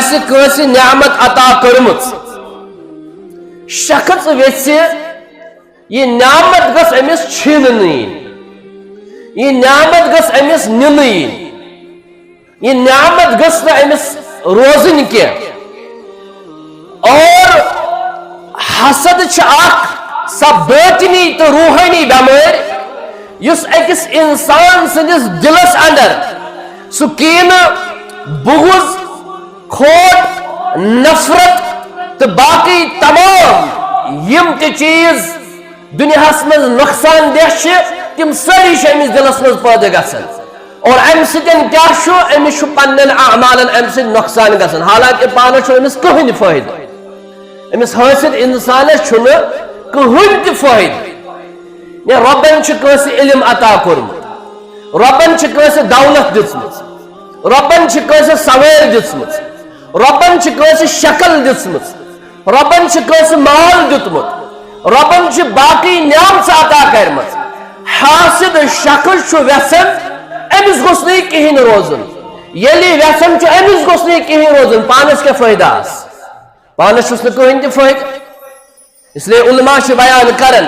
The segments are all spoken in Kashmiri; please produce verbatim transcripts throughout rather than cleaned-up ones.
آسہِ کٲنٛسہِ نعمت عطا کٔرمٕژ، شخص ویژھِ، یہِ نعمت گٔژھ أمِس چھینہٕ نہٕ یِنۍ، یہِ نعمت گٔژھ أمِس نِنہٕ یِنۍ، یہِ نعمت گٔژھ نہٕ أمِس روزٕنۍ کینٛہہ۔ اور حسد چھِ اکھ سۄ باطنی تہٕ روحٲنی بٮ۪مٲرۍ، یُس أکِس انسان سٕنٛدِس دِلس اندر سُہ کینہٕ، بغض، کھوٹ، نفرت تہٕ باقی تمام یِم تہِ چیٖز دُنیاہس منٛز نۄقصان دہ چھِ، تِم سٲری چھِ أمِس دِلس منٛز پٲدٕ گژھان۔ اور امہِ سۭتۍ کیٛاہ چھُ؟ أمِس چھُ پننٮ۪ن اعمالن امہِ سۭتۍ نۄقصان گژھان، حالانکہ پانس چھُنہٕ أمِس کٕہٕنۍ فٲیدٕ۔ أمِس حٲسد انسانس چھُنہٕ کٕہٕنۍ تہِ فٲیدٕ۔ یا رۄبن چھُ کٲنٛسہِ علم عطا کوٚرمُت، رۄبن چھِ کٲنٛسہِ دولت دِژمٕژ، رۄبن چھِ کٲنٛسہِ سوٲرۍ دِژمٕژ، رۄبن چھِ کٲنٛسہِ شکل دِژمٕژ، رۄبن چھِ کٲنٛسہِ مال دیُتمُت، رۄبن چھِ باقٕے نعمژٕ عطا کرِمژٕ۔ حاسد شخص چھُ وٮ۪ژھان أمِس گوٚژھ نہٕ یہِ کِہیٖنۍ روزُن۔ ییٚلہِ یہِ وٮ۪ژھان چھُ أمِس گوٚژھ نہٕ یہِ کِہیٖنۍ روزُن، پانس کیٛاہ فٲیدٕ آسہِ؟ پانس چھُس نہٕ کٕہٕنۍ تہِ فٲیدٕ۔ اس لیے علماء چھِ بیان کران،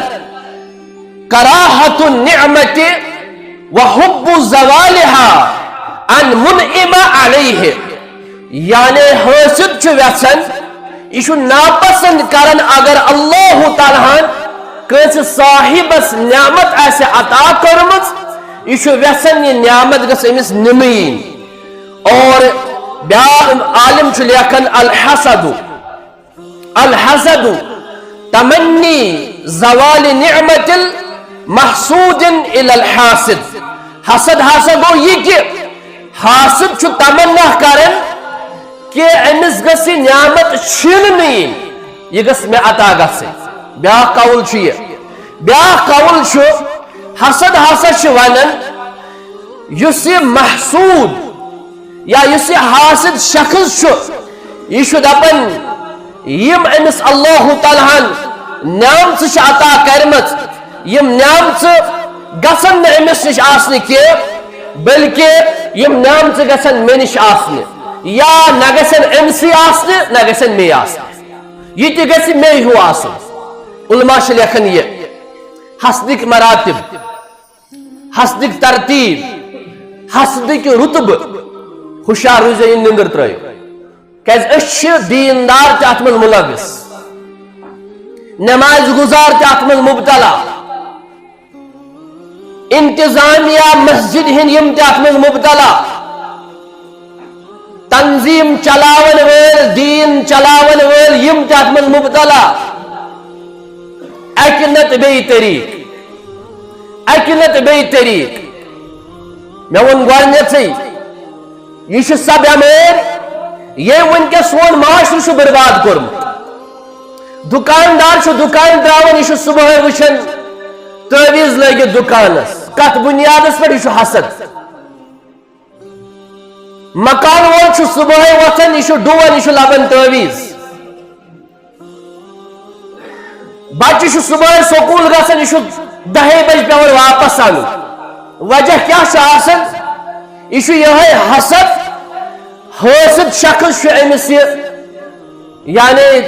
کراہت النعمت و حب زوالها عن منعم علیہ، یعنی حاسد چھُ ویژھان، یہِ چھُ ناپسند کران اگر اللہ تعالیٰ ہن کٲنٛسہِ صاحبس نعمت آسہِ عطا کٔرمٕژ، یہِ چھُ ویژھان یہِ نعمت گژھِ أمِس نِنہٕ یِنۍ۔ اور بیٛاکھ عالم چھُ لیکھان، الحسد، الحسد تمنی زوال نعمت المحسود الی الحاسد۔ حسد ہسا گوٚو یہِ کہِ حاسد چھُ تمنا کران کہِ أمِس گژھِ نعمت چھینہٕ نہٕ یِنۍ، یہِ گژھِ مےٚ عطا گژھٕنۍ۔ بیٛاکھ قول چھُ یہِ۔ بیٛاکھ قول چھُ، حسد ہسا چھِ ونان یُس یہِ محسود یا یُس یہِ حاسد شخص چھُ، یہِ چھُ دپان، یِم أمِس اللہ تعالیٰ ہن نعمژٕ چھِ عطا کرِمژٕ، یِم نعمژٕ گژھن نہٕ أمِس نِش آسنہِ کینٛہہ، بلکہِ یِم نعمژٕ گژھن مےٚ نِش آسنہِ، یا نہ گژھن أمسٕے آسنہِ، نہ گژھن مے آسنہِ۔ یہِ تہِ گژھِ مے ہیوٗ آسُن۔ علماء چھِ لیکھان یہِ حسدٕکۍ مراتب، حسدٕکۍ ترتیب، حسدٕکۍ رتبہٕ۔ ہُشار روٗزِو، یہِ نِندٕر ترٲیِو، کیازِ أسۍ چھِ دیٖندار تہِ اتھ منٛز مُلوث، نماز گُزار تہِ اتھ منٛز مُبتلا، انتظامیہ مسجد ہٕنٛدۍ یِم تہِ اتھ منٛز مُبتلا، تنظیٖم چلاون وٲلۍ، دیٖن چلاون وٲلۍ، یِم تہِ اتھ منٛز مُبتلا۔ اکہِ نتہٕ بیٚیہِ طریٖقہٕ، اکہِ نتہٕ بیٚیہِ طریٖقہٕ۔ مےٚ ووٚن گۄڈٕنیتھٕے، یہِ چھِ سۄ بٮ۪مٲرۍ، ییٚمۍ وٕنکیٚس سون معاشرٕ چھُ برباد کوٚرمُت۔ دُکاندار چھُ دُکان تراوان، یہِ چھُ صبحٲے وٕچھان تعویٖذ لٲگِتھ دُکانس۔ کتھ بُنیادس پٮ۪ٹھ؟ یہِ چھُ حسد۔ مکان وول چھُ صبحٲے وۄتھان، یہِ چھُ ڈُوان، یہِ چھُ لبان تعویٖذ۔ بچہِ چھُ صبحٲے سکوٗل گژھان، یہِ چھُ دَہے بجہِ پٮ۪وان واپس اَنُن۔ وجہ کیٛاہ چھُ آسان؟ یہِ چھُ یِہوٚے حسد، حٲسد شخص چھُ أمِس یہِ، یعنی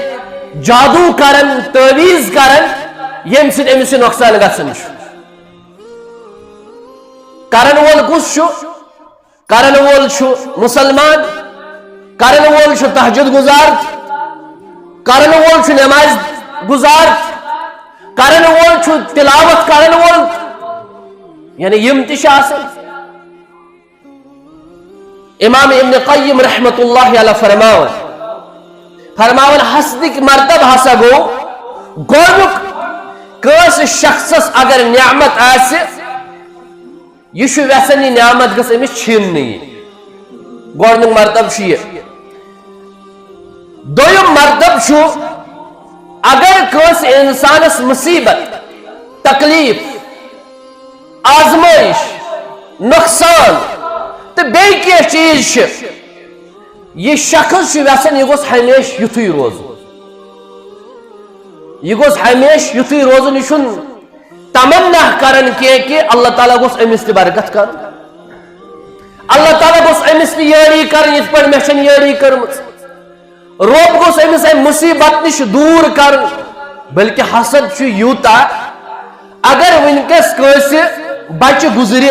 جادوٗ کران، تعویٖذ کران، ییٚمہِ سۭتۍ أمِس یہِ نۄقصان گژھان چھُ۔ کرن وول کُس چھُ؟ کرن وول چھُ مُسلمان، کرن وول چھُ تہجد گُزار، کرن وول چھُ نماز گُزار، کرن وول چھُ تلاوت کرن وول، یعنی یِم تہِ چھِ آسان۔ امام ابن قیم رحمتہ اللہ علیہ فرماوان، فرماوان، حسدٕکۍ مرتب ہسا گوٚو گۄڈنیُک، کٲنٛسہِ شخصس اگر نعمت آسہِ، یہِ چھُ یژھان یہِ نعمت گٔژھ أمِس چھیننہٕ یِنۍ۔ گۄڈٕنیُک مرتب چھُ یہِ۔ دوٚیُم مرتب چھُ، اگر کٲنٛسہِ اِنسانس مُصیبت، تکلیف، آزمٲیش، نۄقصان تہٕ بیٚیہِ کینٛہہ چیٖز چھِ، یہِ شخص چھُ یژھان یہِ گوٚژھ ہمیشہِ یُتھُے روزُن۔ یہِ گوٚژھ ہمیشہِ یُتھُے روزُن، یہِ چھُنہٕ تمنا کران کینٛہہ کہِ اللہ تعالیٰ گوٚژھ أمِس تہِ برکت کرُن۔ اللہ تعالیٰ گوٚژھ أمِس تہِ یٲری کرٕنۍ، یِتھ پٲٹھۍ مےٚ چھَنہٕ یٲری کٔرمٕژ۔ رۄب گوٚژھ أمِس اَمہِ مُصیبت نِش دوٗر کرُن۔ بلکہِ حسد چھُ یوٗتاہ، اگر وٕنکیٚس کٲنٛسہِ بچہِ گُزرِ،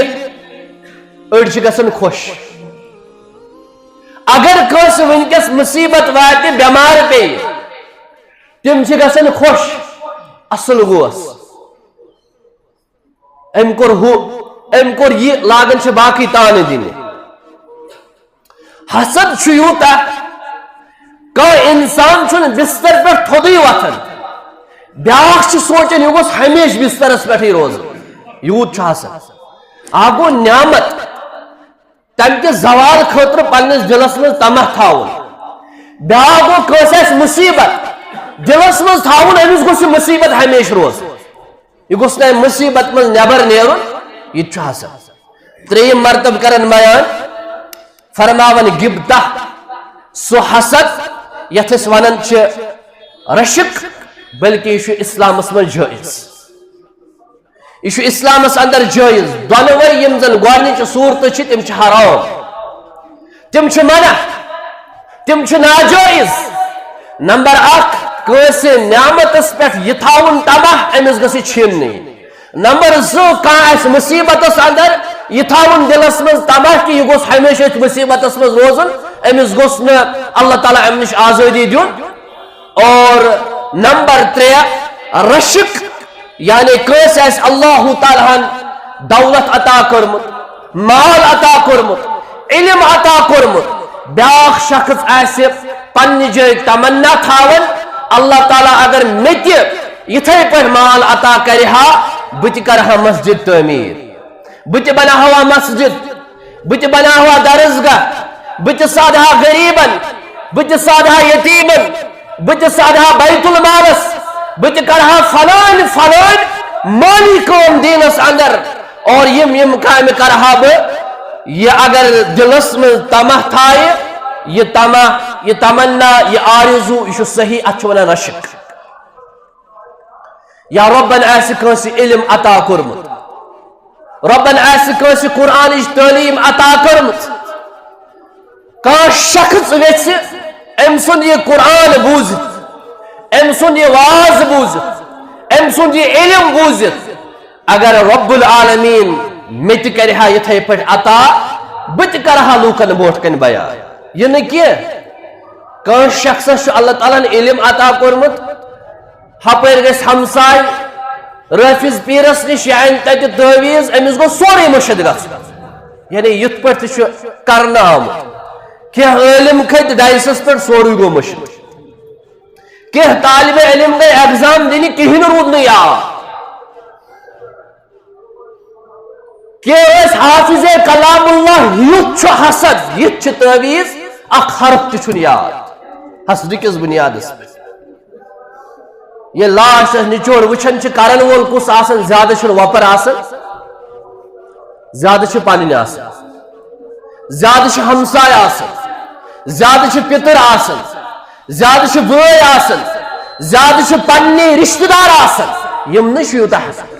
أڑۍ چھِ گژھان خۄش۔ اگر کٲنٛسہِ وٕنکیٚس مُصیبت واتہِ، بٮ۪مار پیٚیہِ، تِم چھِ گژھان خۄش، اصل گوس، أمۍ کوٚر ہُہ، أمۍ کوٚر یہِ، لاگان چھِ باقٕے تانہٕ دِنہِ۔ حسد چھُ یوٗتاہ، کانٛہہ انسان چھُنہٕ بستر پٮ۪ٹھ تھوٚدُے وۄتھان، بیٛاکھ چھُ سونٛچان، یہِ گوٚژھ ہمیشہِ بسترس پٮ۪ٹھٕے روزُن۔ یوٗت چھُ حسد۔ اکھ گوٚو نعمت، تمہِ کہِ زوال خٲطرٕ پننِس دِلس منٛز طمع تھاوُن۔ بیٛاکھ گوٚو، کٲنٛسہِ آسہِ مُصیبت، دِلس منٛز تھاوُن، أمِس گوٚژھ یہِ مُصیبت ہمیشہِ روزُن۔ یہِ گوٚژھ نہٕ امہِ مُصیبت منٛز نٮ۪بر نیرُن، یہِ تہِ چھُ حسد۔ ترٛیٚیِم مرتبہٕ کرن بیان، فرماوان غبطہ، سُہ حسد یتھ أسۍ ونان چھِ رشک، بلکہِ یہِ چھُ اسلامس منٛز جٲیز۔ یہِ چھُ اسلامس اندر جٲیز۔ دۄنوَے یِم زن گۄڈنِچہِ صوٗرتہٕ چھِ، تِم چھِ حرام، تِم چھِ منع، تِم چھِ ناجٲیز۔ نمبر اکھ، کٲنٛسہِ نعمتس پٮ۪ٹھ یہِ تھاوُن طمع، أمِس گژھِ چھیننٕے۔ نمبر زٕ، کانٛہہ آسہِ مُصیبتس اندر، یہِ تھاوُن دِلس منٛز طمع کہِ یہِ گوٚژھ ہمیشہِ أتھۍ مُصیبتس منٛز روزُن، أمِس گوٚژھ نہٕ اللہ تعالیٰ امہِ نِش آزٲدی دیُن۔ اور نمبر ترٛےٚ، رشک، یعنی کٲنٛسہِ آسہِ اللہ تعالیٰ ہن دولت عطا کٔرمٕژ، مال عطا کوٚرمُت، علم عطا کوٚرمُت، بیٛاکھ شخص آسہِ پننہِ جایہِ تمنا تھاوان، اللہ تعالیٰ اگر مےٚ تہِ یِتھے پٲٹھۍ مال عطا کرِ ہا، بہٕ تہِ کرٕ ہا مسجد تعمیٖر، بہٕ تہِ بناوٕ ہا مسجد، بہٕ تہِ بناوٕ ہا درسگاہ، بہٕ تہِ سادٕ ہا غریٖبن، بہٕ تہِ سادٕ ہا یتیٖمن، بہٕ تہِ سادٕ ہا بیت المالس، بہٕ تہِ کرٕ ہا فلٲنۍ فلٲنۍ مٲلی کٲم دیٖنس اندر، اور یِم یِم کامہِ کرٕ ہا بہٕ، یہِ اگر دِلس منٛز طمع تھایہِ، یہِ طمع، یہِ تمنا، یہِ آرزو، یہِ چھُ صحیح، اتھ چھِ ونان رشک۔ یا رۄبن آسہِ کٲنٛسہِ علم عطا کوٚرمُت، رۄبن آسہِ کٲنٛسہِ قرآنٕچ تعلیٖم عطا کٔرمٕژ، کانٛہہ شخص ویژھِ أمۍ سُنٛد یہِ قرآن بوٗزِتھ، أمۍ سُنٛد یہِ واز بوٗزِتھ، أمۍ سُنٛد یہِ علم بوٗزِتھ، اگر رب العالمین مےٚ تہِ کرِ ہا یِتھے پٲٹھۍ عطا، بہٕ تہِ کرٕ ہا لوٗکن برونٛٹھ کنہِ بیان۔ یہِ نہٕ کینٛہہ، کٲنٛسہِ شخصس چھُ اللہ تعالیٰ ہن علم عطا کوٚرمُت، ہپٲرۍ گژھِ ہمساے رٲفِض پیٖرس نِش، یہِ انہِ تتہِ تعویٖذ، أمِس گوٚو سورُے مٔشِتھ گژھُن۔ یعنی یِتھ پٲٹھۍ تہِ چھُ کرنہٕ آمُت۔ کینٛہہ عٲلِم کھٔتۍ ڈایسس پٮ۪ٹھ، سورُے گوٚو مٔشِتھ۔ کینٛہہ طالب علم گٔے ایگزام دِنہِ، کِہیٖنۍ روٗد نہٕ یاد۔ کینٛہہ ٲسۍ حافظ کلام اللہ، یُتھ چھُ حسد، یِتھ چھِ تعویٖذ، اکھ حرف تہِ چھُنہٕ یاد حسدٕ کِس بُنیادس پٮ۪ٹھ۔ ییٚلہِ لاسٹس نچوڑ وٕچھان چھِ، کرن وول کُس آسان، زیادٕ چھُنہٕ وۄپر آسان، زیادٕ چھِ پنٕنۍ آسان، زیادٕ چھِ ہمساے آسان، زیادٕ چھِ پِتٕر آسان، زیادٕ چھِ بٲے آسان، زیادٕ چھِ پننی رشتہٕ دار آسان، یِم نہٕ چھِ یوٗتاہ حسد۔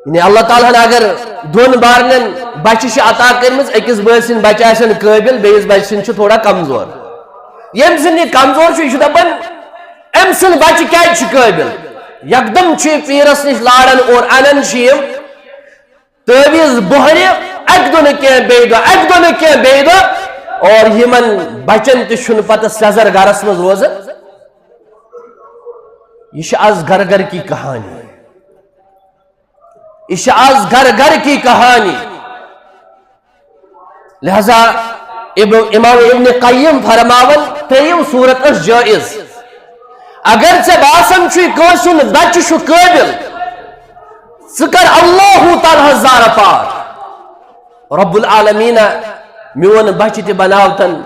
یعنی اللہ تعالیٰ ہن اگر دۄن بارنٮ۪ن بچہِ چھِ عطا کٔرمٕژ، أکِس بٲے سٕنٛدۍ بچہِ آسن قٲبِل، بیٚیِس بچہِ سٕنٛدۍ چھِ تھوڑا کمزور۔ ییٚمۍ سٕنٛدۍ یہِ کمزور چھُ، یہِ چھُ دپان، أمۍ سٕنٛدۍ بچہِ کیازِ چھِ قٲبِل؟ یکدم چھُ یہِ پیٖرس نِش لاران اور انان چھِ یِم تعویٖذ بۄہرِ، اکہِ دۄہ نہٕ کینٛہہ بیٚیہِ دۄہ، اکہِ دۄہ نہٕ کینٛہہ بیٚیہِ دۄہ، اور یِمن بچن تہِ چھُنہٕ پتہٕ سیٚزر گرس منٛز روزان۔ یہِ چھِ از گھر گھر کی کہانی۔ یہ آز گھر گھر کی کہانی۔ لہذا اب-، امام ابن قیم فرماون، ترٛیٚیِم صورت ٲس جٲیز۔ اگر ژےٚ باسان چھُے کٲنٛسہِ ہُنٛد بچہِ چھُ قٲبِل، ژٕ کر اللہ تعالیٰ ہس زارٕ پار۔ رب العالمین میون بچہِ تہِ بناوتن،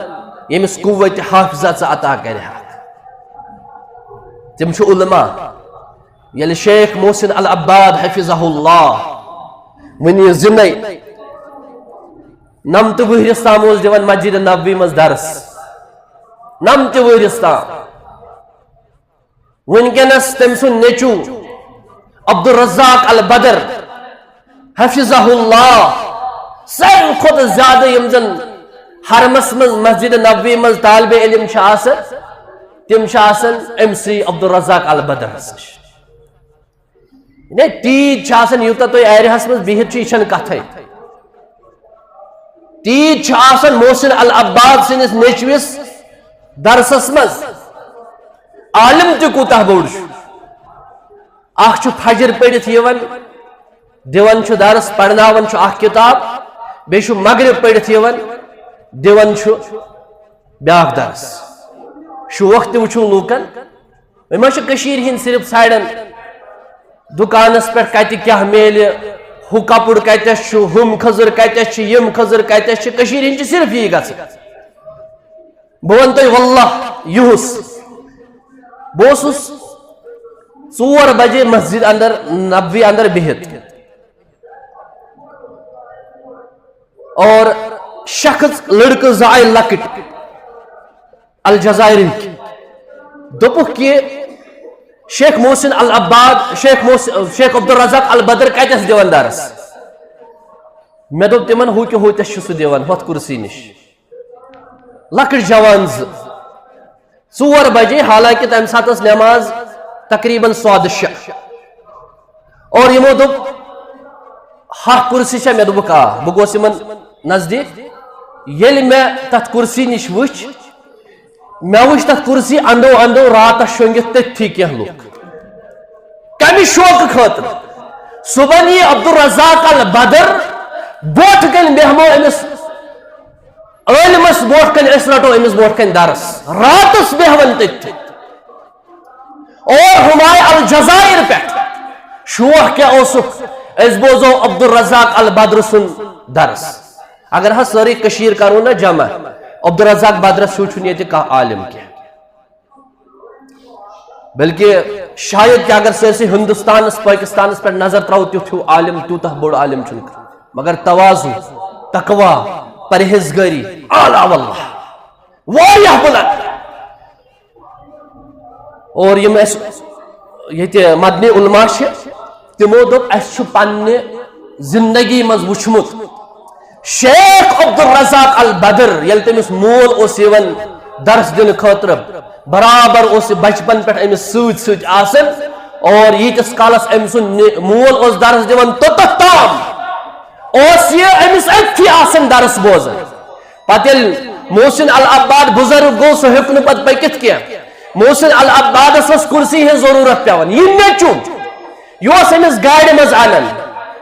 ییٚمِس قوت حافظہ ژٕ عطا کرِ ہا۔ تِم چھِ علماء۔ ییٚلہِ شیخ محسن العباد حفظہ اللہ وٕنہِ زِندَے نَمتہٕ وٕہرِس تام اوس دِوان مسجد نبوی منٛز درس، نَمتہٕ وٕہرِس تام۔ وٕنکیٚنَس تٔمۍ سُنٛد نیٚچوٗ عبدالرزاق البدر حفظہ اللہ، ساروی کھۄتہٕ زیادٕ یِم زَن حرمس منٛز، مسجد نبوی منٛز طالب علم چھِ آسان، تِم چھِ آسان أمۍ سٕے عبدالرزاق البدرس نِش۔ یعنی تیٖتۍ چھِ آسان، یوٗتاہ تُہۍ ایریاہس منٛز بِہِتھ چھِو، یہِ چھَنہٕ کَتھَے۔ تیٖتۍ چھِ آسان محسن العباد سٕنٛدِس نیٚچوِس درسس منٛز۔ عالم تہِ کوٗتاہ بوٚڑ چھُ۔ اکھ چھُ فجر پٔرِتھ یِوان، دِوان چھُ درس، پرناوان چھُ اکھ کِتاب، بیٚیہِ چھُ مغرب پٔرِتھ یِوان، دِوان چھُ بیٛاکھ درس۔ شوق تہِ وٕچھُن لوٗکن۔ وۄنۍ ما چھِ کٔشیٖرِ ہِنٛدۍ صرف ژھانٛڈان دُکانَس پٮ۪ٹھ کَتہِ کیٛاہ میلہِ، ہُہ کَپُر کَتٮ۪س چھُ، ہُم خٔزٕر کَتٮ۪س چھِ، یِم خٔزٕر کَتٮ۪س چھِ، کٔشیٖرِ ہِنٛدۍ چھِ صرف یی گژھان۔ بہٕ وَنہٕ تۄہہِ واللہ، یُہُس بہٕ اوسُس ژور بجے مسجد اندر، نبوی اندر بِہِتھ، اور شخص، لڑکہٕ زٕ آیہِ لۄکٕٹۍ الجزائرٕکۍ، دوٚپُکھ کہِ شیخ محسن العباد، شیخ محسن، شیخ عبدالرزاق البدر کتٮ۪س دِوان درس؟ مےٚ دوٚپ تِمن، ہُہ کہِ ہوتٮ۪س چھُ سُہ دِوان، ہۄتھ کُرسی نِش۔ لۄکٕٹۍ جوان زٕ، ژور بجے، حالانکہ تمہِ ساتہٕ ٲس نٮ۪ماز تقریباً ساڑٕ شےٚ۔ اور یِمو دوٚپ، ہۄکھ کُرسی چھےٚ؟ مےٚ دوٚپُکھ، آ۔ بہٕ گوس یِمن نزدیٖک۔ ییٚلہِ مےٚ تتھ کُرسی نِش وٕچھ، مےٚ وٕچھ تتھ کُرسی اندو اندو راتس شۄنٛگِتھ تٔتھی کینٛہہ لُکھ۔ کمہِ شوقہٕ خٲطرٕ؟ صبحن یی عبدالرزاق البدر، برونٛٹھ کنہِ بیٚہمو أمِس عٲلمس برونٛٹھ کنہِ، أسۍ رٹو أمِس برونٛٹھ کنہِ درس۔ راتس بیٚہوان تٔتھی۔ اور ہمایہ الجزائر پٮ۪ٹھ شوق کیٛاہ اوسُکھ؟ أسۍ بوزو عبدالرزاق البدر سُنٛد درس۔ اگر حظ سٲرٕے کٔشیٖر کرو نہ جمع، عبدالرزاق بدرس ہیوٗ چھُنہٕ ییٚتہِ کانٛہہ عالم کینٛہہ۔ بلکہ شاید کہ اگر سٲرسٕے ہندوستانس، پٲکِستانس پٮ۪ٹھ نظر ترٛاوو، تیُتھ ہیوٗ عالم، تیوٗتاہ بوٚڑ عالم چھُنہٕ کانٛہہ۔ مگر تواضع، تقوی، پرہیزگٲری، اعلیٰ واللہ، واریاہ بلند۔ اور یِم اَسہِ ییٚتہِ مدنی علماء چھِ، تِمو دوٚپ، اَسہِ چھُ پننہِ زندگی منٛز وُچھمُت، شیخ عبدالرزاق البدر، ییٚلہِ تٔمِس مول اوس یِوان درس دِنہٕ خٲطرٕ، برابر اوس یہِ بچپن پٮ۪ٹھ أمِس سۭتۍ سۭتۍ آسان، اور ییٖتِس کالس أمۍ سُنٛد نِ-، مول اوس درس دِوان، توٚتتھ تام اوس یہِ أمِس أتھی آسان درس بوزان۔ پتہٕ ییٚلہِ محسن العباد بُزرگ گوٚو، سُہ ہیوٚک نہٕ پتہٕ پٔکِتھ کینٛہہ۔ محسن العبادس ٲس کُرسی ہٕنٛز ضروٗرت پٮ۪وان۔ یہِ نیٚچُو، یہِ اوس أمِس گاڑِ منٛز انان،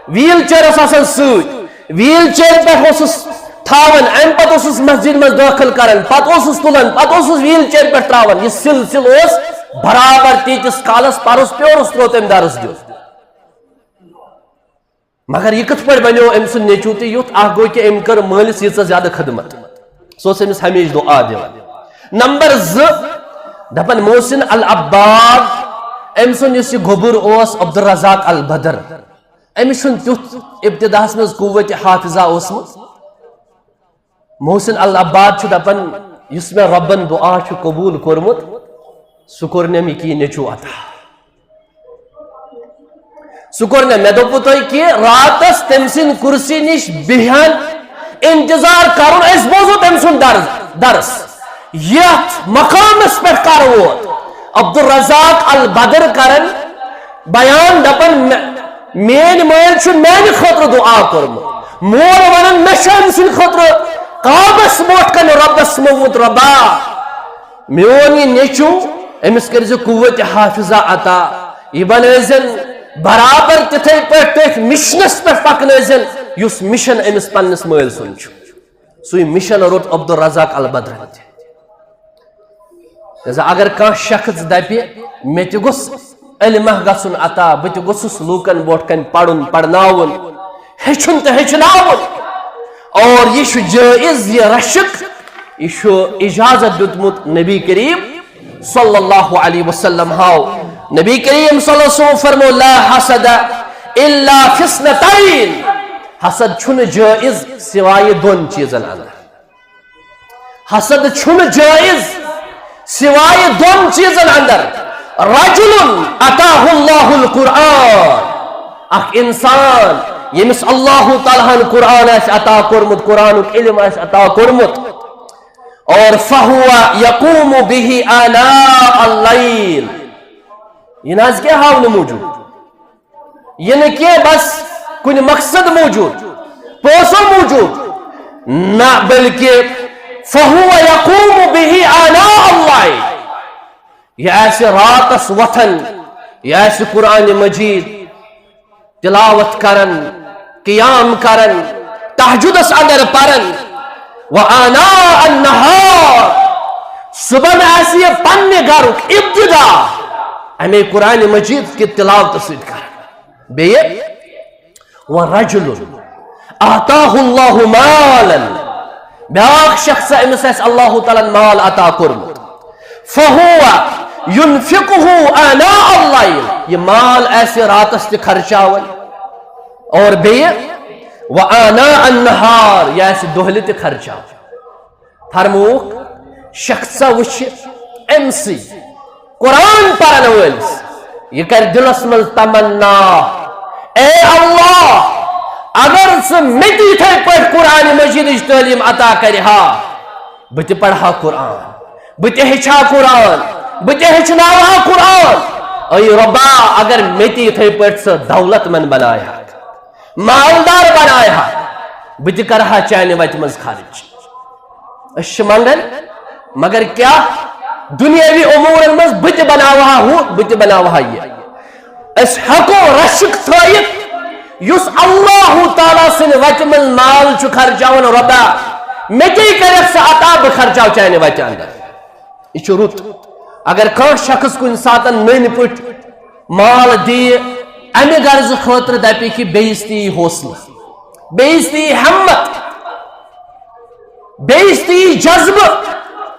ویٖل چیئر ٲس آسان سۭتۍ، ویٖل چیئر پٮ۪ٹھ اوسُس تھاوان، امہِ پتہٕ اوسُس مسجد منٛز دٲخل کران، پتہٕ اوسُس تُلان، پتہٕ اوسُس ویٖل چیئر پٮ۪ٹھ ترٛاوان۔ یہِ سلسلہٕ اوس برابر تیٖتِس کالس پرُس پیورُس ترٛوو تٔمۍ درس دیُن۔ مگر یہِ کِتھ پٲٹھۍ بنیو أمۍ سُنٛد نیٚچوٗ تہِ یُتھ؟ اکھ گوٚو کہِ أمۍ کٔر مٲلِس ییٖژاہ زیادٕ خدمت، سُہ اوس أمِس ہمیشہِ دُعا دِوان۔ نمبر زٕ، دپان محسن العباد، أمۍ سُنٛد یُس یہِ گوٚبُر اوس عبدالرزاق البدر، أمِس چھُنہٕ تیُتھ ابتداہس منٛز قوت حافظہ اوسمُت۔ محسن العباد چھُ دپان، یُس مےٚ رۄبن دُعا چھُ قبوٗل کوٚرمُت، سُہ کوٚر نہٕ مےٚ کینٛہہ نیٚچوٗ عطا۔ سُہ کوٚر نہٕ مےٚ۔ دوٚپوُ تۄہہِ کہِ راتس تٔمۍ سٕنٛدِ کُرسی نِش بِہن، انتظار کرُن، أسۍ بوزو تٔمۍ سُنٛد درس، درس۔ یتھ مقامس پٮ۪ٹھ کر ووت عبدالرزاق البدر کرن بیان، دپان، مےٚ، میٲنۍ مٲلۍ چھُ میانہِ خٲطرٕ دُعا کوٚرمُت۔ مول ونان، مےٚ چھُ أمۍ سٕنٛدِ خٲطرٕ کعبس برونٛٹھ کنہِ رۄبس منٛگمُت، رۄبا، میون یہِ نیٚچوٗ، أمِس کٔرزِ قوت حافظہ عطا، یہِ بنٲوزٮ۪ن برابر تِتھے پٲٹھۍ تٔتھۍ مشنس پٮ۪ٹھ پکنٲوزٮ۪ن، یُس مشن أمِس پننِس مٲلۍ سُنٛد چھُ۔ سُے مشن روٚٹ عبدالرزاق البدرن تہِ۔ لہذا اگر کانٛہہ شخص دپہِ، مےٚ تہِ گوٚژھ علمہ گژھُن عطا، بہٕ تہِ گوٚژھُس لوٗکن برونٛٹھ کنہِ پرُن، پرناوُن، ہیٚچھُن تہٕ ہیٚچھناوُن، اور یہِ چھُ جٲیز، یہِ رشک، یہِ چھُ اجازت دیُتمُت نبی کریم صلی اللہ علیہ وسلم ہاو۔ نبی کریم صلی اللہ علیہ وسلم فرمو، لا حسد الا فی اثنتین، حسد چھُنہٕ جٲیز سوائے دۄن چیٖزن اندر۔ حسد چھُنہٕ جٲیز سوائے دۄن چیٖزن اندر۔ رجل آتاہ اللہ القرآن، اکھ انسان ییٚمِس اللہ تعالیٰ ہن قرآن آسہِ عطا کوٚرمُت، قرآنُک علم آسہِ عطا کوٚرمُت، اور فہو یقوم بہ آناء اللیل۔ یہ نہ حظ کینٛہہ ہاونہٕ موٗجوٗب، یہ نہٕ کینٛہہ بس کُنہِ مقصد موٗجوٗب، پونٛسو موٗجوٗب، نہ، بلکہ فہو یقوم بہ آناء اللیل۔ یہ آسہِ راتس وۄتھان، یہ آسہِ قرآن مجید تلاوت کران، قیام کران، تہجدس اندر پران، و آناء النہار، صبحن آسہِ یہ پننہِ گرُک ابتدا امے قرآن مجید کہ تلاوت سۭتۍ کران۔ بیٚیہِ، و رجل آتاہ اللہ مالا، بیاکھ شخص، امس آسہِ اللہ تعالیٰ ہن مال عطا کوٚرمُت، فہو ینفقہ آناء اللیل، یہ مال آسہِ راتس تہِ خرچاوان، اور بیٚیہِ و آناء النہار، یہ آسہِ دۄہلہِ تہِ خرچاوان۔ فرمووُکھ، شخصا وٕچھِ أمۍ سٕے قرآن پرن وٲلِس، یہِ کرِ دِلس منٛز تمنا، اے اللہ، اگر ژٕ مےٚ تہِ یِتھے پٲٹھۍ قرآن مجیدٕچ تعلیٖم عطا کرِ ہا، بہٕ تہِ پرٕ ہا قرآن، بہٕ تہِ ہیٚچھِ ہا قرآن، بہٕ تہِ ہیٚچھناوٕ ہا قرآن۔ اے رۄبا، اگر مےٚ تہِ یِتھے پٲٹھۍ ژٕ دولت مند بنایہِ ہا، مالدار بنایہِ ہا، بہٕ تہِ کرٕ ہا چانہِ وتہِ منٛز خرچ۔ أسۍ چھِ منگان، مگر کیٛاہ؟ دُنیٲوی امورن منٛز بہٕ تہِ بناوٕ ہا ہُہ، بہٕ تہِ بناوٕ ہا یہِ۔ أسۍ ہٮ۪کو رشک تھٲیِتھ، یُس اللہ تعالیٰ سٕنٛدِ وتہِ منٛز مال چھُ خرچاوان، رۄبا، مےٚ تے کرکھ ژٕ عطا، بہٕ خرچاو چانہِ وتہِ اندر۔ یہِ چھُ رُت۔ اگر کانٛہہ شخص کُنہِ ساتن نٔنۍ پٲٹھۍ مال دِیہِ، امہِ غرضہٕ خٲطرٕ دپہِ کہِ بیٚیِس تہِ یی حوصلہٕ، بیٚیِس تہِ یی ہمت، بیٚیِس تہِ یی جذبہٕ،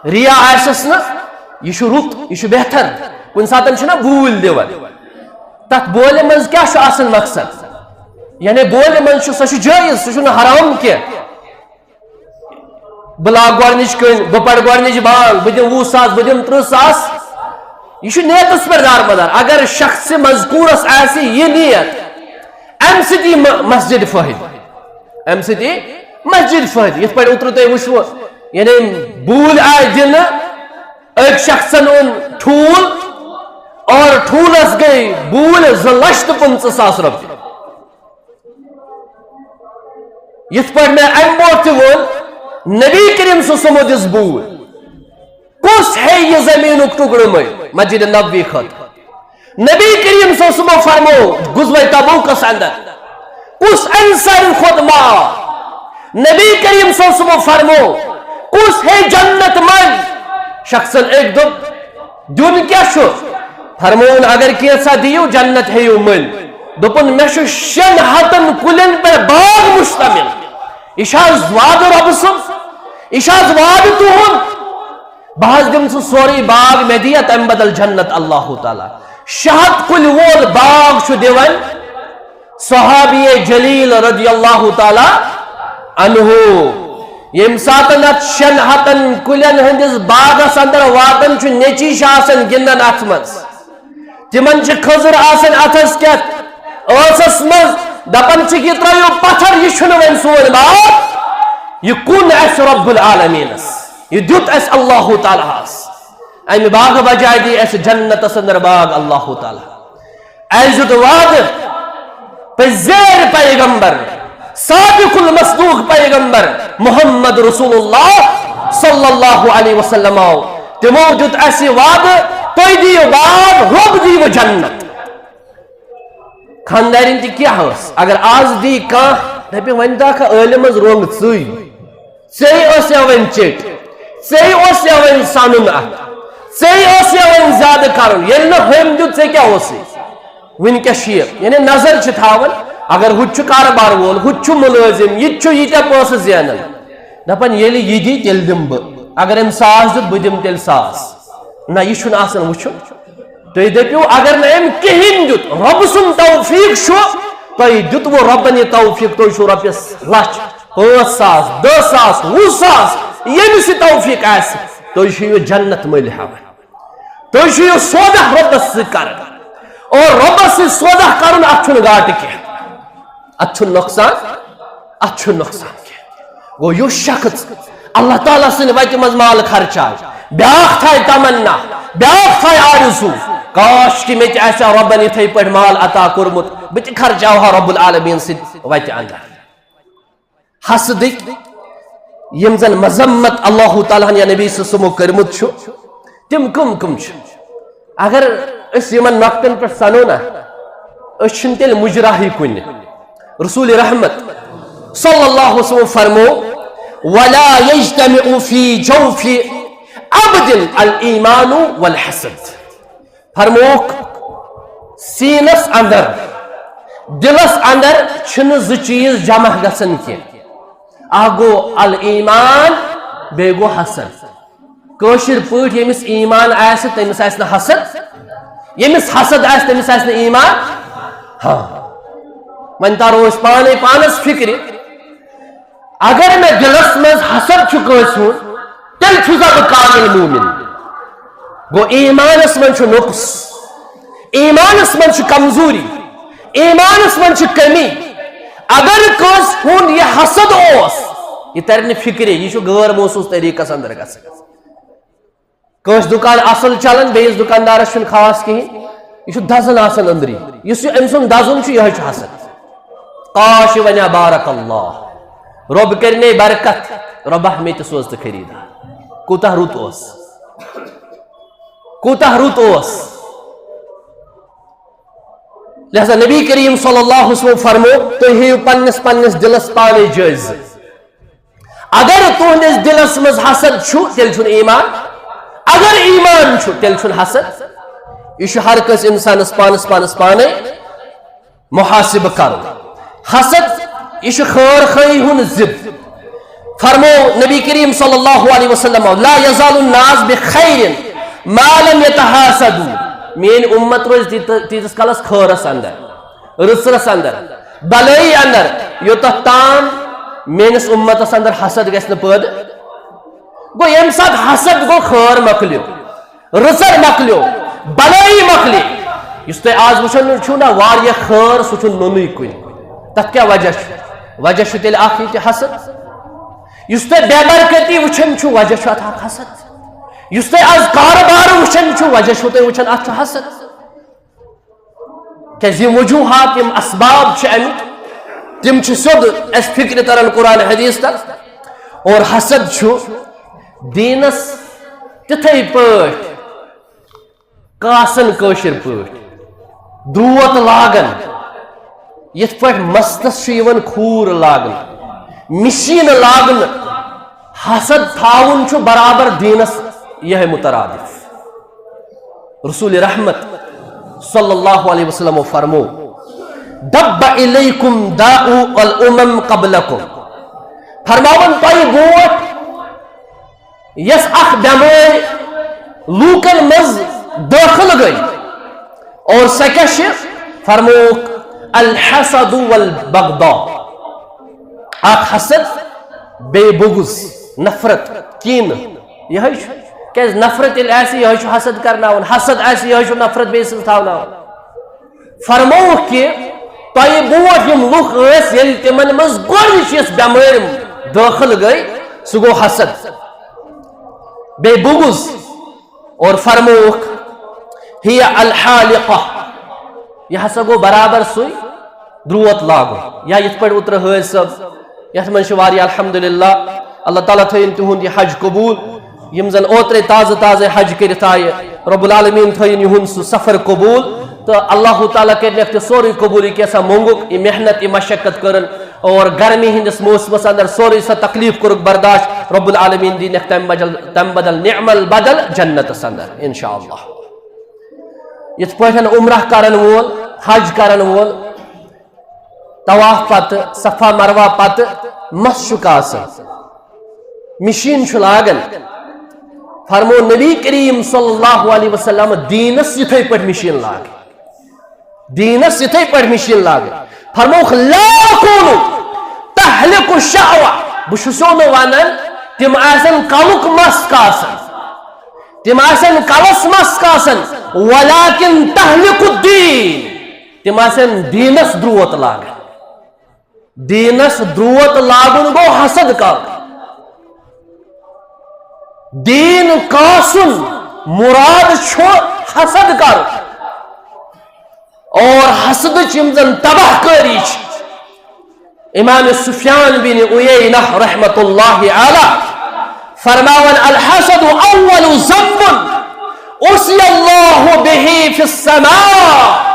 ریا آسٮ۪س نہٕ، یہِ چھُ رُت، یہِ چھُ بہتر۔ کُنہِ ساتن چھِنہ بوٗلۍ دِوان، تتھ بولہِ منٛز کیٛاہ چھُ آسان مقصد؟ یعنی بولہِ منٛز چھُ، سۄ چھُ جٲیز، سُہ چھُنہٕ حرام کینٛہہ۔ بہٕ لاگہٕ گۄڈٕنِچ کٔنۍ، بہٕ پرٕ گۄڈٕنِچ بانگ، بہٕ دِمہٕ وُہ ساس، بہٕ دِمہٕ ترٕٛہ ساس۔ یہِ چھُ نیتس پٮ۪ٹھ دارمدار۔ اگر شخص مذکورس آسہِ یہِ نیت، امہِ سۭتۍ یی م-، مسجد فٲیدٕ، امہِ سۭتۍ یی مسجد فٲیدٕ۔ یِتھ پٲٹھۍ اوترٕ تۄہہِ وٕچھوٕ، یعنی بوٗلۍ آیہِ دِنہٕ، أکۍ شخصن اوٚن ٹھوٗل اور ٹھوٗلس گٔے بوٗلۍ زٕ لچھ تہٕ پٕنٛژٕہ ساس رۄپیہِ۔ یِتھ پٲٹھۍ مےٚ امہِ برونٛٹھ تہِ ووٚن، نبی کریم صلی اللہ علیہ وسلمو دِژ بوٗلۍ۔ کُس ہیٚیہِ یہِ زٔمیٖنُک ٹُکڑٕ مٔلۍ مسجد نبوی خٲطرٕ؟ نبی کریم صلی اللہ علیہ وسلمو فرمو غزوہ تبوکس اندر، کُس انصاری کھوت مال؟ نبی کریم صلی اللہ علیہ وسلمو فرمو، کُس ہیٚیہِ جنت مٔلۍ؟ شخصن أکۍ دوٚپ، دیُن کیٛاہ چھُ؟ فرمووُن، اگر کینٛژھا دِیِو، جنت ہیٚیِو مٔلۍ۔ دوٚپُن، مےٚ چھُ شٮ۪ن ہتن کُلٮ۪ن پٮ۪ٹھ باغ مشتمل۔ یہِ چھا حظ وعدٕ رۄبہٕ سُنٛد؟ یہِ چھا حظ وعدٕ تُہُنٛد؟ بہٕ حظ دِمہٕ سُہ سورُے باغ، مےٚ دِیا تَمہِ بدل جنت اللہ تعالیٰ۔ شےٚ ہتھ کُلۍ وول باغ چھُ دِوان صحابی جلیل رضی اللہ تعالیٰ عنہ۔ ییٚمہِ ساتن اتھ شٮ۪ن ہتن کُلٮ۪ن ہٕنٛدِس باغس اندر واتان چھُ، نیٚچی چھِ آسان گِنٛدان اتھ منٛز، تِمن چھِ کھٔزٕر آسان اتھس کٮ۪تھ، ٲسس منٛز، دپان چھِکھ، یہِ ترٲیِو پتھر، یہِ چھُنہٕ وۄنۍ سون باغ، یہِ کُن اسہِ رب العالمینس، یہِ دیُت اسہِ اللہ تعالیٰ ہس۔ امہِ باغہٕ بجایہِ دی اسہِ جنتس اندر باغ اللہ تعالیٰ۔ اسہِ دیُت وعدٕ پٔزۍ زیرۍ پیغمبر، صادق المصدوق پیغمبر محمد رسول اللہ صلی اللہ علیہ وسلم آو۔ تِمو دیُت اسہِ وعدٕ، تُہۍ دِیِو باغ، رۄب دِیِو جنت۔ خاندارِنۍ تہِ کیٛاہ ٲس؟ اگر آز دی کانٛہہ، دپہِ، وۄنۍ داکھا عٲلمس رۄنٛگ ژٕے۔ ژے ٲس یا وۄنۍ چیٚٹۍ، ژے اوس یا وۄنۍ سنُن اتھ، ژے اوس یا وۄنۍ زیادٕ کرُن، ییٚلہِ نہٕ ہُمۍ دیُت، ژےٚ کیٛاہ اوسُے؟ وٕنکیٚس چھُ یہِ، یعنی نظر چھِ تھاوان، اگر ہُہ تہِ چھُ کارٕبار وول، ہُہ تہِ چھُ مُلٲزِم، یہِ تہِ چھُ ییٖتیٛاہ پونٛسہٕ زینان، دپان ییٚلہِ یہِ دی تیٚلہِ دِمہٕ بہٕ۔ اگر أمۍ ساس دیُت، بہٕ دِمہٕ تیٚلہِ ساس۔ نہ، یہِ چھُنہٕ آسان وٕچھُن۔ تُہۍ دٔپِو، اگر نہٕ أمۍ کِہیٖنۍ دیُت، رۄبہٕ سُنٛد توفیٖق چھُ، تۄہہِ دیُتوٕ رۄبن یہِ توفیٖق، تُہۍ چھِو رۄپیَس لَچھ، پانٛژھ ساس، دَہ ساس، وُہ ساس، ییٚمِس یہِ توفیٖق آسہِ، تُہۍ چھِو یہِ جنت مٔلۍ ہٮ۪وان۔ تُہۍ چھِو یہِ سودا رۄبَس سۭتۍ کران۔ اور رۄبَس سۭتۍ سودا کرُن، اَتھ چھُنہٕ گاٹہٕ کینٛہہ، اَتھ چھُنہٕ نۄقصان، اَتھ چھُنہٕ نۄقصان کینٛہہ۔ گوٚو، یُس شخص اللہ تعالیٰ سٕنٛدِ وتہِ منٛز مال خرچاو، بیٛاکھ تھایہِ تمنا، بیٛاکھ تھایہِ آرزو، کاش کہِ مےٚ تہِ آسہِ ہا رۄبن یِتھے پٲٹھۍ مال عطا کوٚرمُت، بہٕ تہِ خرچاوٕ ہا رب العالمین سٕنٛدِ وتہِ اندر۔ حسدٕکۍ یِم زن مذمت اللہ تعالیٰ ہن یا نبی صلی اللہ علیہ وسلمو کٔرمٕتۍ چھُ، تِم کٕم کٕم چھِ؟ اگر أسۍ یِمن نۄقطن پٮ۪ٹھ سنو نا، أسۍ چھِنہٕ تیٚلہِ مُجراہٕے کُنہِ۔ رسول رحمت صلی اللہ علیہ وسلم فرمو، "ولا يجتمع في جوف عبد الإيمان والحسد"۔ فرموک، سینس اندر، دلس اندر چھِنہٕ زٕ چیٖز جمع گژھان کینٛہہ۔ اکھ گوٚو الایمان، بیٚیہِ گوٚو حسد۔ کٲشِر پٲٹھۍ ییٚمِس ایمان آسہِ، تٔمِس آسہِ نہٕ حسد۔ ییٚمِس حسد آسہِ، تٔمِس آسہِ نہٕ ایمان۔ ہاں، وۄنۍ تارو أسۍ پانے پانس فکرِ۔ اگر مےٚ دلس منٛز حسد چھُ کٲنٛسہِ ہُنٛد، تیٚلہِ چھُسا بہٕ کامل مومن؟ گوٚو، ایمانس منٛز چھُ نقص، ایمانس منٛز چھِ کمزوری، ایمانس منٛز چھِ کمی۔ اگر کٲنٛسہِ ہُنٛد یہِ حسد اوس، یہِ ترِ نہٕ فکرِ، یہِ چھُ غٲر محسوس طریقس اندر گژھان۔ کٲنٛسہِ دُکان اصل چلان، بیٚیِس دُکاندارس چھُنہٕ خاص کِہیٖنۍ، یہِ چھُ دزان آسان أنٛدری۔ یُس یہِ أمۍ سُنٛد دزُن چھُ، یِہوٚے چھُ حسد۔ کاش یہِ ونہِ ہا، بارک اللہ، رۄب کرِ نے برکت، رۄبہ مےٚ تہِ سوز تہٕ خریٖدار۔ کوٗتاہ رُت اوس، کوٗتاہ رُت اوس۔ لہذا نبی کریم صلی اللہ علیہ وسلم فرمو، تُہۍ ہیٚیِو پننِس پننِس دِلس پانے جٲیزٕ۔ اگر تُہنٛدِس دِلس منٛز حسد چھُ، تیٚلہِ چھُنہٕ ایمان۔ اگر ایمان چھُ، تیٚلہِ چھُنہٕ حسد۔ یہِ چھُ ہر کٲنٛسہِ انسانس پانس پانس پانے محاسبہٕ کرُن۔ حسد، یہِ چھُ خٲر خٲہی ہُنٛد ضد۔ فرمو نبی کریم صلی اللہ علیہ وسلم، "لا یزال الناس بخیر ما لم یتحاسدوا"، میٲنۍ اُمت روزِ تیٖت-، تیٖتِس کالس خٲرس اندر، رٕژرس اندر، بلٲیی اندر، یوٚتتھ تام میٲنِس اُمتس اندر حسد گژھِ نہٕ پٲدٕ۔ گوٚو، ییٚمہِ ساتہٕ حسد گوٚو، خٲر مۄکلیو، رٕژر مۄکلیو، بلٲیی مۄکلے۔ یُس تُہۍ آز وٕچھان چھِو نا، واریاہ خٲر، سُہ چھُ نوٚنُے کُنہِ۔ تتھ کیٛاہ وجہ چھُ؟ وجہ چھُ تیٚلہِ اکھ یہِ تہِ حسد۔ یُس تُہۍ بے برکتی وٕچھان چھِو، وجہ چھُ اتھ اکھ حسد۔ یُس تُہۍ آز کارٕبار وٕچھان چھِو، وجہ چھُو تُہۍ وٕچھان، اتھ چھُ حسد۔ کیازِ یِم وجوہات، یِم اسباب چھِ اَمِکۍ، تِم چھِ سیوٚد اَسہِ فِکرِ تران قرآن حدیث تل۔ اور حسد چھُ دیٖنس تِتھے پٲٹھۍ کاسن، کٲشِر پٲٹھۍ دروت لاگان، یِتھ پٲٹھۍ مستس چھُ یِوان کھوٗر لاگنہٕ، مِشیٖن لاگنہٕ۔ حسد تھاوُن چھُ برابر دیٖنس یِہے مترادف۔ رسول رحمت صلی اللہ علیہ وسلم فرمو، "دب الیکم داء الامم قبلکم"۔ فرماوان تۄہہِ برونٛٹھ یۄس اکھ بٮ۪مٲرۍ لوٗکن منٛز دٲخل گٔے، اور سۄ کیٛاہ چھِ؟ فرمووُکھ، "الحسد والبغضاء"۔ اکھ حسد، بیٚیہِ بغض، نفرت، کینہٕ۔ یِہوٚے چھُ۔ کیازِ نفرت ییٚلہِ آسہِ، یِہوٚے چھُ حسد کرناوان۔ حسد آسہِ، یِہوٚے چھُ نفرت بیٚیہِ سٕنٛز تھاوناوان۔ فرمووُکھ کہِ تۄہہِ برونٛٹھ یِم لُکھ ٲسۍ، ییٚلہِ تِمن منٛز گۄڈٕنِچ یۄس بٮ۪مٲرۍ دٲخل گٔے، سُہ گوٚو حسد، بیٚیہِ بغض۔ اور فرمووُکھ، "ہی الحالقہ"، یہِ ہسا گوٚو برابر سُے دروت لاگُن۔ یا یِتھ پٲٹھۍ اوترٕ حٲج صٲب، یَتھ منٛز چھِ واریاہ، الحمدللہ، اللہ تعالیٰ تھٲیِن تِہُنٛد یہِ حج قبوٗل۔ یِم زَن اوترَے تازٕ تازَے حج کٔرِتھ آیہِ، رب العالمین تھٲیِن یِہُنٛد سُہ سفر قبوٗل۔ تہٕ اللہ تعالیٰ کٔرِنَکھ تہِ سورُے قبوٗل، یہِ کیٛاہ سا موٚنٛگُکھ، یہِ محنت، یہِ مشقت کٔرٕن، اور گرمی ہٕنٛدِس موسمَس اندر سورُے سۄ تکلیٖف کوٚرُکھ برداشت، رب العالمین دِنَکھ تَمہِ بدل، تَمہِ بدل نعم البدل جنتَس اندر، انشاءاللہ۔ یِتھ پٲٹھۍ عمرہ کرن وول، حج کرن وول، طواف پتہٕ، صفا مروہ پتہٕ مَس چھُکھ آسان، مِشیٖن چھُ لاگان۔ فرمو نبی کریم صلی اللہ علیہ وسلم، دیٖنس یِتھے پٲٹھۍ مِشیٖن لاگ، دیٖنس یِتھے پٲٹھۍ مِشیٖن لاگ۔ فرمووُکھ، "لا اقول تحلق الشعر"، بہٕ چھُسو نہٕ ونان تِم آسن کلُک مَس کاسان، تِم آسن کلس مَس کاسان، "ولکن تحلق الدین"، تِم آسن دیٖنس دروت لاگان۔ دیٖنس دروت لاگُن گوٚو حسد کرُن۔ دین کاسُن مراد چھُ حسد کرُن۔ اور حسدٕچ یِم زن تباہ کٲری چھِ، امام سفیان بن عیینہ رحمت اللہ علیہ فرماوان، الحسد اول ذنب عصی اللہ بہ فی السماء۔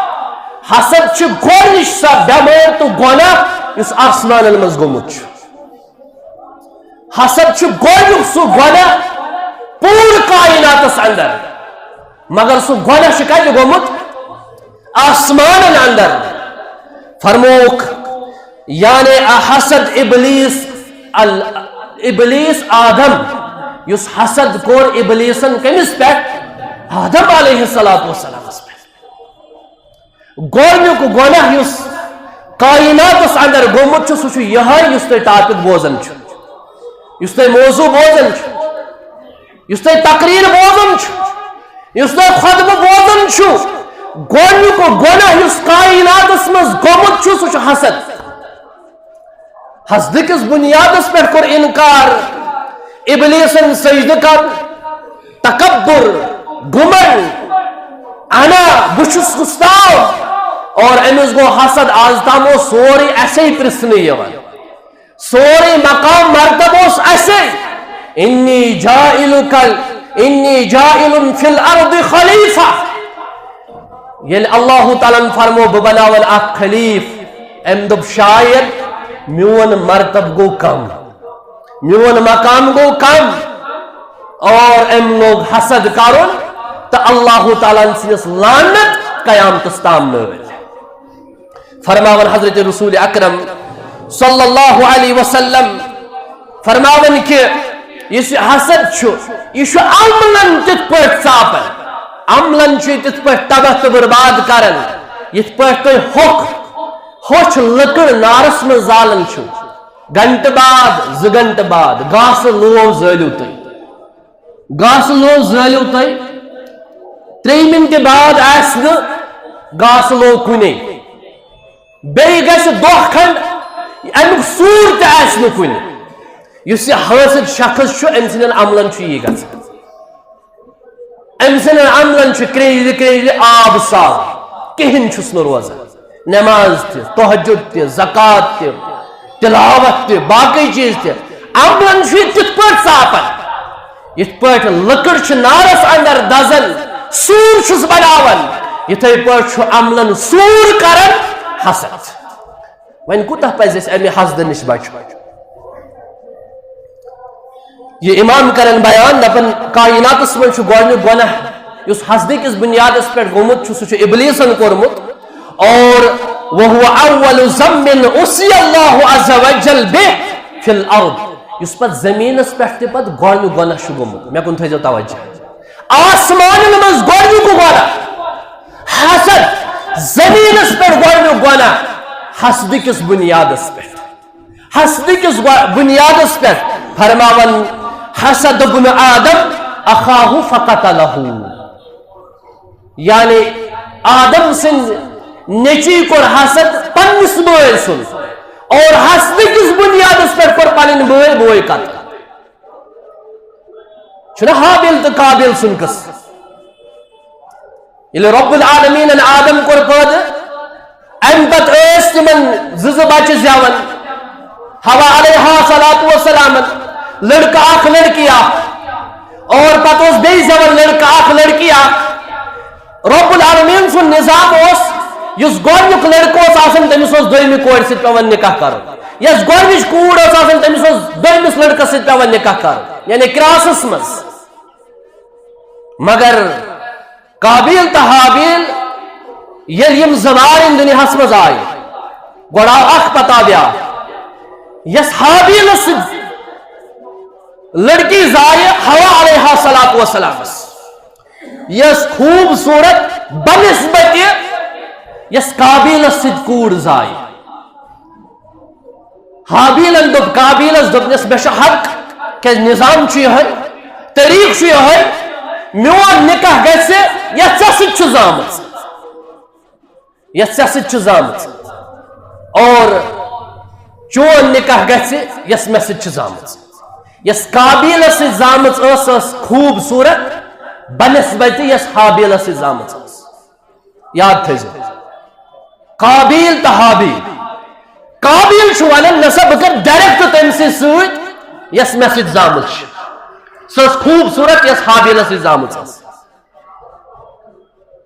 حسد چھُ گۄڈٕنِچ سۄ بٮ۪مٲرۍ تہٕ گۄناہ یُس آسمانن منٛز گوٚمُت چھُ۔ حسد چھُ گۄڈٕنیُک سُہ گۄناہ پوٗرٕ کائناتس اندر، مگر سُہ گۄناہ چھُ کتہِ گوٚمُت؟ آسمانن اندر۔ فرمووُکھ، یعنی حسد ابلیس ال-، ابلیس آدم، یُس حسد کوٚر ابلیسن کٔمِس پٮ۪ٹھ؟ آدم علیہ الصلوۃ والسلامس پٮ۪ٹھ۔ گۄڈٕنیُک گۄناہ یُس کائناتس اندر گوٚمُت چھُ، سُہ چھُ یِہوٚے یُس تُہۍ ٹاپک بوزان چھِو، یُس تُہۍ موضوع بوزان چھِو، یُس تُہۍ تقریر بوزان چھِو، یُس تُہۍ خطبہٕ بوزان چھِو۔ گۄڈٕنیُک گۄناہ یُس کائناتس منٛز گوٚمُت چھُ، سُہ چھُ حسد۔ حسدٕ کِس بُنیادس پٮ۪ٹھ کوٚر انکار ابلیسن سجدٕ کرُن، تکبر، گمنڈ، انا، بہٕ چھُس وُستام، اور أمِس گوٚو حسد۔ آز تام اوس سورُے اَسے پرژھنہٕ یِوان، سورُے مقام مرتبہٕ اوس اَسے۔ انی جاعلک، انی جاعل فی الارض خلیفہ۔ ییٚلہِ اللہ تعالیٰ ہن فرمو، بہٕ بناون اکھ خلیف، أمۍ دوٚپ، شاید میون مرتبہٕ گوٚو کم، میون مقام گوٚو کم، اور أمۍ لوگ حسد کرُن، تہٕ اللہ تعالیٰ ہن سٕنٛدِس لعنت قیامتس تام نٲلۍ۔ فرماوان حضرت رسول اکرم صلی اللہ علیہ وسلم، فرماوان کہ یُس یہِ حسد چھُ، یہِ چھُ عملن تِتھ پٲٹھۍ ژاپان، عملن چھُ یہِ تِتھ پٲٹھۍ تباہ تہٕ برباد کران، یِتھ پٲٹھۍ تُہۍ ہوٚکھ، ہوٚچھ لٔکٕر نارس منٛز زالان چھِو، گھنٹہٕ بعد، زٕ گھنٹہٕ بعد گاسہٕ لوو زٲلِو تُہۍ، گاسہٕ لوو زٲلِو تُہۍ، ترٛیٚیہِ مِنٹہِ بعد آسہِ نہٕ گاسہٕ لوو کُنے۔ بیٚیہِ گژھِ دۄہ کھنڈ، امیُک سوٗر تہِ آسہِ نہٕ کُنہِ۔ یُس یہِ حٲسد شخص چھُ، أمۍ سٕنٛدٮ۪ن عملن چھُ یی گژھان۔ أمۍ سٕنٛدٮ۪ن عملن چھُ کرٛیٚجلہِ کرٛیٚجلہِ آب ساوان، کِہیٖنۍ چھُس نہٕ روزان۔ نماز تہِ، تہجد تہِ، زکوٰۃ تہِ، تلاوت تہِ، باقٕے چیٖز تہِ۔ عملن چھُ یہِ تِتھ پٲٹھۍ ژاپان، یِتھ پٲٹھۍ لٔکٕر چھِ نارس اندر دزان، سوٗر چھُس بناوان، یِتھے پٲٹھۍ چھُ عملن سوٗر کران حسد۔ وۄنۍ کوٗتاہ پزِ اَسہِ اَمہِ حسدٕ نِش بچُن؟ یہِ امام کرن بیان، دپان، کائناتس منٛز چھُ گۄڈٕنیُک گۄناہ یُس حسدٕ کِس بُنیادس پٮ۪ٹھ گوٚمُت چھُ، سُہ چھُ ابلیسن کوٚرمُت۔ اور وهو اول ذنب عصي الله عز وجل به في الارض، یُس پتہٕ زٔمیٖنس پٮ۪ٹھ تہِ پتہٕ گۄڈٕنیُک گۄناہ چھُ گوٚمُت۔ مےٚ کُن تھٲیزیو توجہ۔ آسمانن منٛز گۄڈٕنیُک گۄناہ، حسد، زٔمیٖنس پٮ۪ٹھ گۄڈٕنیُک گۄناہ حسدٕ کِس بُنیادس پٮ۪ٹھ۔ حسدٕ کِس گۄ-، بُنیادس پٮ۪ٹھ فرماوان، حسد ابن آدم اخاہ فقتلہ۔ یعنی آدم سٕنٛدۍ نیٚچی کوٚر حسد پننِس بٲے سُنٛد، اور حسدٕ کِس بُنیادس پٮ۪ٹھ کوٚر پنٕنۍ بٲے بوے قتل۔ چھُنہ ہابیل تہٕ قابیل سُنٛد قصہٕ؟ ییٚلہِ رب العالمیٖنن آدم کوٚر پٲدٕ، امہِ پتہٕ ٲسۍ تِمن زٕ زٕ بچہِ زٮ۪وان، حوا علیہا صلاتُ وسلامن لڑکہٕ اکھ لڑکی اکھ، اور پتہٕ اوس بیٚیہِ زٮ۪وان لڑکہٕ اکھ لڑکی اکھ۔ رب العالمین سُنٛد نظام اوس، یُس گۄڈٕنیُک لڑکہٕ اوس آسان، تٔمِس اوس دوٚیمہِ کورِ سۭتۍ پٮ۪وان نکاح کرُن، یۄس گۄڈٕنِچ کوٗر ٲس آسان، تٔمِس اوس دوٚیمِس لڑکس سۭتۍ پٮ۪وان نکاح کرُن، یعنی کراسس منٛز۔ مگر قابیل تہٕ ہابیل ییٚلہِ یِم زٕ بارٕنۍ دُنیاہس منٛز آیہِ، گۄڈٕ آو اکھ، پتہٕ آو بیٛاکھ۔ یۄس ہابیلس سۭتۍ لڑکی زایہِ، حوا علیہا صلاتُ وسلامس، یۄس خوٗبصوٗرت بنسبت یۄس قابیلس سۭتۍ کوٗر زایہِ۔ ہابیلن دوٚپ قابیلس، دوٚپنس، مےٚ چھُ حق، کیازِ نظام چھُ یِہوٚے، طریٖقہٕ چھُ یِہوٚے، میون نکاح گژھِ یۄس ژےٚ سۭتۍ چھُ زامٕژ، یۄس ژےٚ سۭتۍ چھِ زامٕژ، اور چون نکاح گژھِ یۄس مےٚ سۭتۍ چھِ زامٕژ۔ یۄس قابیلس سۭتۍ زامٕژ ٲس، سۄ ٲس خوٗبصوٗرت بنسبت یۄس ہابیلس سۭتۍ زامٕژ ٲس۔ یاد تھٲیزیو، قابیل تہٕ ہابیل۔ قابیل چھُ ونان، نہ سا، بہٕ کرٕ direct تٔمۍ سٕے سۭتۍ یۄس مےٚ سۭتۍ زامٕژ چھِ۔ سۄ ٲس خوٗبصوٗرت یۄس ہابیلس سۭتۍ زامٕژ ٲس۔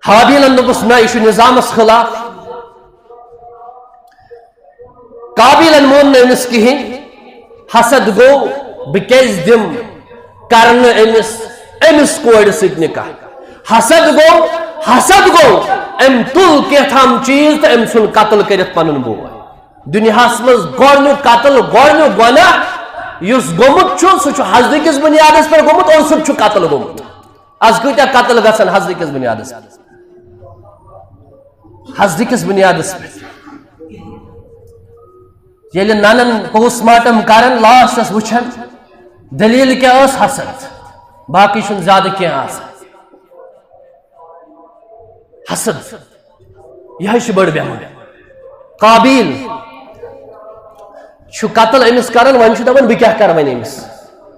ہابیلن دوٚپُس، نہ، یہِ چھُ نظامس خلاف۔ قابیلن مون نہٕ أمِس کِہیٖنۍ۔ حسد گوٚو، بہٕ کیازِ دِمہٕ کرنہٕ أمِس، أمِس کورِ سۭتۍ نکاح؟ حسد گوٚو، حسد گوٚو، أمۍ تُل کینٛہہ تام چیٖز تہٕ أمۍ ژھُن قتل کٔرِتھ پنُن بوے۔ دُنیاہس منٛز گۄڈٕنیُک قتل، گۄڈٕنیُک گۄناہ یُس گوٚمُت چھُ، سُہ چھُ حسدٕ کِس بُنیادس پٮ۪ٹھ گوٚمُت اور سُہ تہِ چھُ قتل گوٚمُت۔ از کۭتیاہ قتل گژھن حسدٕ کِس بُنیادس پٮ۪ٹھ؟ حسدٕ کِس بُنیادس پٮ۪ٹھ۔ ییٚلہِ ننن، post mortem کرن، lastس وٕچھن، دٔلیٖل کیٛاہ ٲس؟ حسد۔ باقٕے چھُنہٕ زیادٕ کینٛہہ آسان۔ حسد، یِہوٚے چھِ بٔڑ بٮ۪مٲرۍ۔ قابیل چھُ قتل أمِس کران، وۄنۍ چھُ دپان، بہٕ کیٛاہ کرٕ وۄنۍ أمِس؟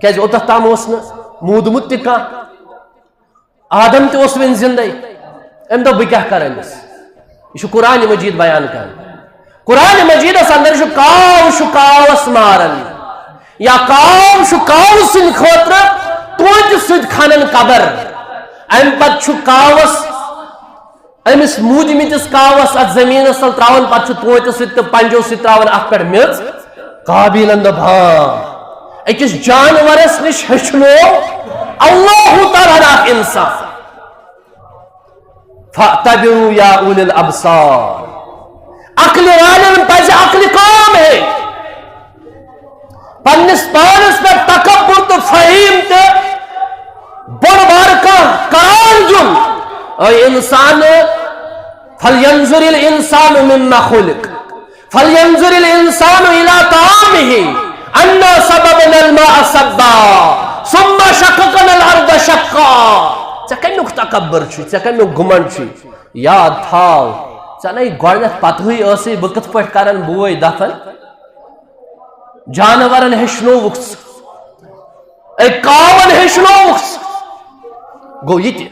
کیٛازِ اوٚتتھ تام اوس نہٕ موٗدمُت تہِ کانٛہہ۔ آدم تہِ اوس وُنہِ زِندَے۔ أمۍ دوٚپ، بہٕ کیٛاہ کَرٕ أمِس؟ یہِ چھُ قرآن مجید بیان کران۔ قرآن مجیدس اندر چھُ کاو چھُ کاوس ماران، یا کاو چھُ کاوٕ سٕنٛدِ خٲطرٕ توتہِ سۭتۍ کھنان قبر۔ اَمہِ پتہٕ چھُ کاوس، أمِس موٗدمٕتِس کاوس اَتھ زٔمیٖنس تل ترٛاوان، پتہٕ چھُ توتہِ سۭتۍ تہٕ پنجو سۭتۍ ترٛاوان اَتھ پٮ۪ٹھ میٚژ۔ قابیلن دوٚپ، ہاں، أکِس جانورس نِش ہیٚچھنو اللہ تعالیٰ ہن اکھ انسان۔ فاعتبروا یا اولی الابصار، عقل والٮ۪ن پزِ عقلِ کام ہیٚنۍ۔ پننِس پانس پٮ۪ٹھ تکبر تہٕ فہیم تہٕ بوٚڑ بار کانٛہہ قرار دیُن۔ اے انسان، فلینظر الانسان مما خلق، فلینظر الانسان الی طعامہ، انا صببنا الماء صبا، ثم شققنا الارض شقا۔ ژےٚ کمیُک تکبر چھُے، ژےٚ کمیُک گُمنڈ چھُے؟ یاد تھاو، ژےٚ نے گۄڈٕنیتھ پتہٕے ٲسٕے بہٕ کِتھ پٲٹھۍ کرن بوے دفن۔ جانورن ہیٚچھنووُکھ ژٕ، اے کاون ہیٚچھنووُکھ ژٕ۔ گوٚو یہِ تہِ،